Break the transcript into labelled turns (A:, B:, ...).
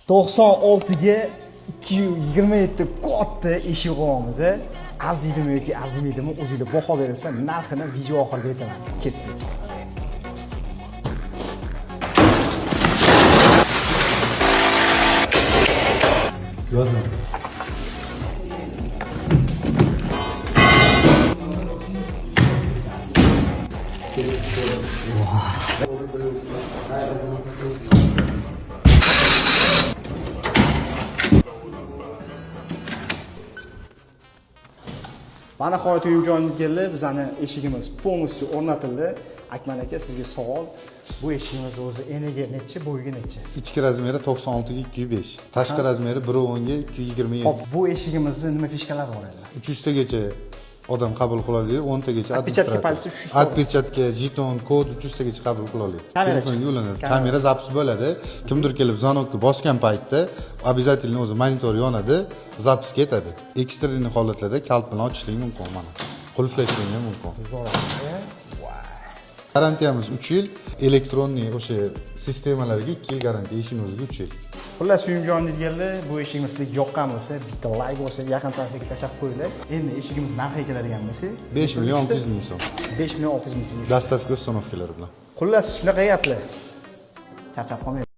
A: 96 ga 227 katta eshik qo'yamiz. Arziydimi yoki arzimaydimi, o'zinglar baho berasizlar. Narxini video oxirida aytaman. Ketdik. Va nihoyat uyim joyiga keldi. Bizani eshigimiz полностью o'rnatildi. Akmal aka, sizga savol. Bu eshigimiz o'zi eniga nechi, bo'yiga nechi?
B: Ichki размер i 96 ga 205. Tashqi размер i 1.10 ga 227.
A: Hop, bu eshigimizni nima фишка lari bor edi?
B: 300 tagacha odam qabul qila oladi, 10 tagacha.
A: Отпечатки
B: administrator.
A: пальцев 300 ta.
B: Отпечатка, жетон, kod 300 tagacha qabul qila oladi.
A: Kamerachi?
B: Telefonga ulanadi.
A: Kamera.
B: Kamera запись bo'ladi. Kimdir kelib звонок ni bosgan paytda обязательно o'zi monitor yonadi, запись ketadi. Экстренный holatlarda kalit bilan ochishlik mumkin mana. Qulflashlik ham mumkin.
A: Zo'r.
B: Garantiyamiz 3 yil, электронный o'sha sistemalarga 2 yil garantiya, eshikni o'ziga 3 yil.
A: Xullas, uyim deganlar, bu eshigimiz sizlarga yoqqan bo'lsa, bitta layk bo'lsa, yaqin tanishlarga tashlab qo'yinglar. Endi eshigimiz narxiga keladigan bo'lsak,
B: 5 million 600 ming so'm.
A: 5 million 600 ming so'm.
B: Доставка, установка lar bilan.
A: Xullas, shunaqa gaplar. Charchab qolmang.